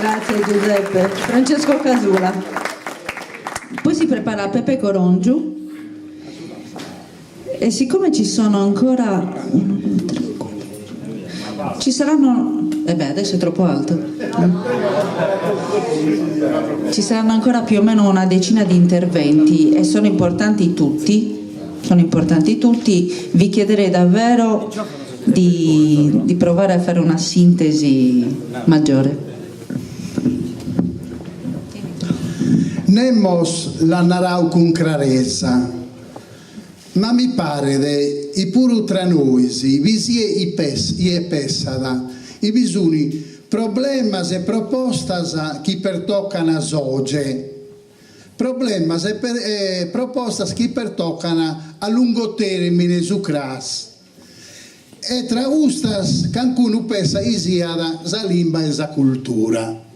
Grazie Giuseppe. Francesco Casula. Poi si prepara Pepe Corongiu e siccome ci sono ancora 1, 2, 3, 4, ci saranno, eh beh adesso è troppo alto, ci saranno ancora più o meno una decina di interventi e sono importanti tutti, sono importanti tutti, vi chiederei davvero di, di provare a fare una sintesi maggiore. Nemos l'at narau cun craresa, ma mi paret chi puru tra nois bi siet chie pessat chi bi sun problemas e propostas chi pertocan s'oge, problemas e propostas chi pertocan a lungo termine su cras E tra custas cancunu pessat chi siat sa limba e sa cultura.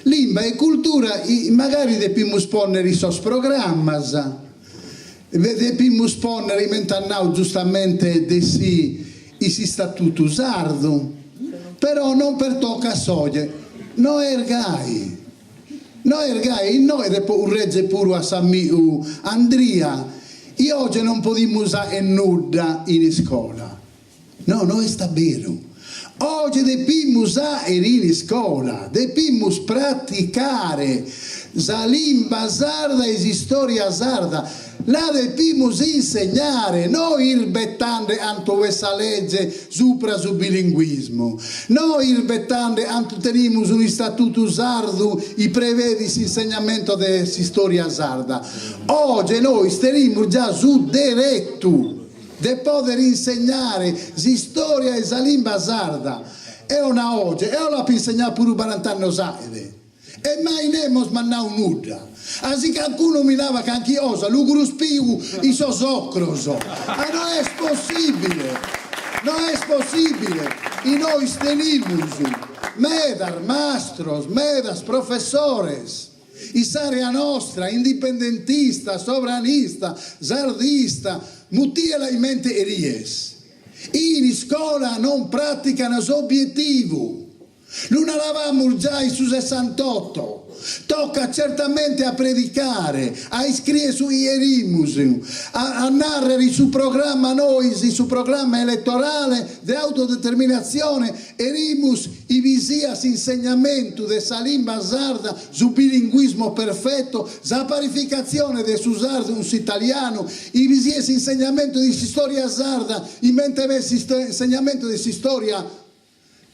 Limba e cultura chi magari depimus ponnere in sos programmas, depimus ponnere, comente at nau giustamente Dessì, in s'istatutu sardu, però non pertocat s'oje. No est gai. No est gai, innoe depo curreger puru a s'amigu Andria, chi oje non podimus aer nudda in iscola. No, no est a beru. Oje depimus aer in iscola, depimus praticare sa limba sarda e s'istoria sarda. La depimus insegnare, no irbetande antu est sa lege supra su bilinguismu, no irbetande antu tenimus unu istatutu sardu chi prevedit s'insegnamentu de s'istoria sarda. Oje nois tenimus già su deretu de poder insegnare s'istoria e sa limba sarda. Eo nao oje, eo l'apo insegnadu puru barant'annos aede. E mai nemos m'at nau nudda. A si cancunu mi navat canchi 'osa lu gruspio in sos ocros. A no est possibile, no est possibile, chi nois tenimus medas mastros, medas professores in s'area nostra, indipendentista, sovranista, sardista, mutiela comente 'eries. In iscola non pratican s'obietivu. Lu naravamus giai in su sessantotto. Tocat certamente a predicare, a iscrier su chi cherimus, a a narrer in su programma nois, in su programma elettorale de autodeterminatzione, cherimus chi bi siat s'insegnamentu de sa limba sarda, su bilinguismo perfetto, sa parificatzione de su sardu cun s'italianu, chi bi siat s'insegnamentu de s'istoria sarda, comente b'est s'insegnamentu de s'istoria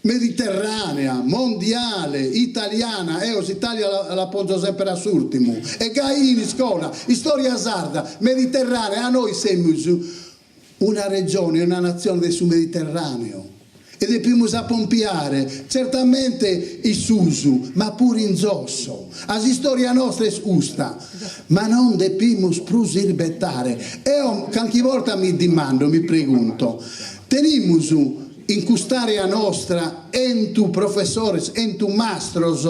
Mediterranea, mondiale, italiana, eo s'Italia la ponzo semper a s'urtimu, e gai in iscola, istoria sarda, mediterranea, a nois semus una regione, una natzione de su Mediterraneu e depimus apompiare, certamente in susu, ma puru in zosso, a s'istoria nostra est custa, ma non depimus prus irbetare, eo calchi borta mi dimando, mi pregunto, tenimus In cust'area nostra 'entu professores, 'entu mastros,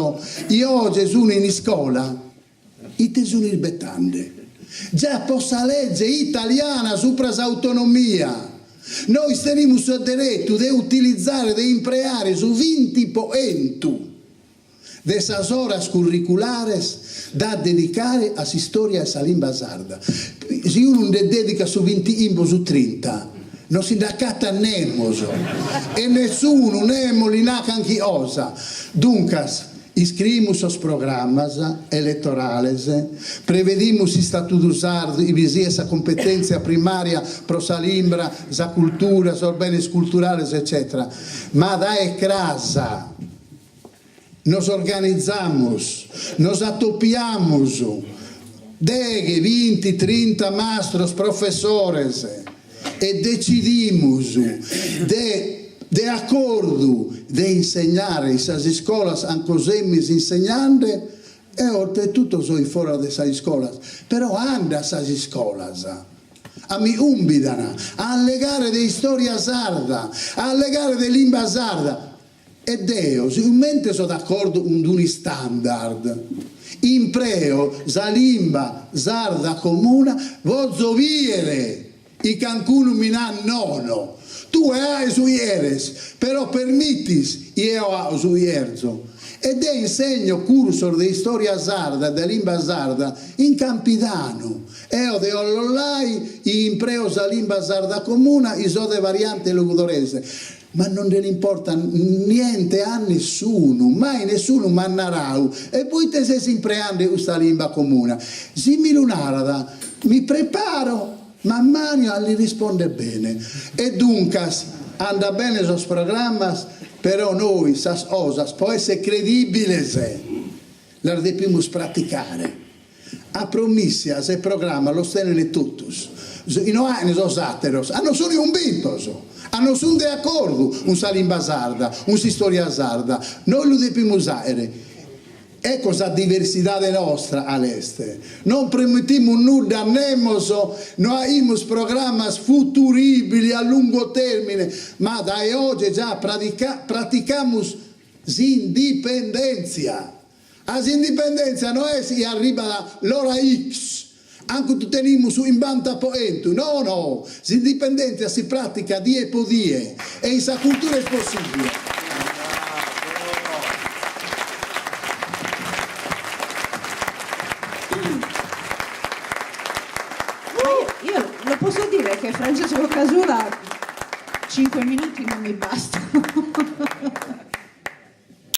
chi oje sun in iscola, ite sun irbetande? Già po sa lege italiana supra s'autonomia, nois tenimus su deretu de utilizare, de impreare su vinti po 'entu de sas oras curriculares da dedicare a s'istoria e sa limba sarda. Si unu nde dedicat su vintighimbe o su trinta, non si nd'acatat nemos e nessunu, nemos li nat canchi cosa. Duncas, iscriimus sos programmas eletorales, prevedimus s'Istatudu sardu chi bi siat sa cumpetèntzia primària pro sa limba, sa cultura, sos benes culturales, eccètera Ma dae cras Nos organizamus, nos atopiamus, deghe, binti, trinta mastros, professores, e detzidimus de de acordu de insegnare in sas iscolas anco semus insegnande, eo oltretutto so fora de sas iscolas, però ando a sas iscolas, a mi cumbidan a allegare de istoria sarda, a allegare de limba sarda, E deo, sigomente so d'acordu cun d'unu istandard, impreo sa limba sarda comuna, vozo biere chi cancunu mi nat nono. Tue aes su chi cheres, però permitis chi eo ao su chi cherzo. E deo insegno cursos de istoria sarda e de limba sarda in Campidanu. Eo de Ollollai impreo sa limba sarda comuna i so de variante logudorese. Ma non nde l'importat niente a nessunu, mai nessunu m'at narau e poite ses impreande custa limba comuna. Si mi lu narat mi preparo, m'ammanio a li risponder bene. E duncas andat bene sos programmas, però nois sas cosas po esser credibiles las depimus praticare. A promissias e programmas los tenen totus, si no aen sos ateros, a non sun cumbintos, a non sun de acordu cun sa limba sarda, cun s'istoria sarda. Nois lu depimus aere. Ecco sa diversidade nostra cale est. Non promittimus nudda a nemos, no aimus programmas futuribili a lungo termine, ma dae oje già praticamus s'indipendèntzia. A s'indipendèntzia no est chi arribat l'ora X, ancu tenimus su chimbanta po chentu, no no, s'indipendèntzia si pràticat die po die e in sa cultura est possìbile. Ma io lo posso dire che Francesco Casula cinque minuti non mi bastano.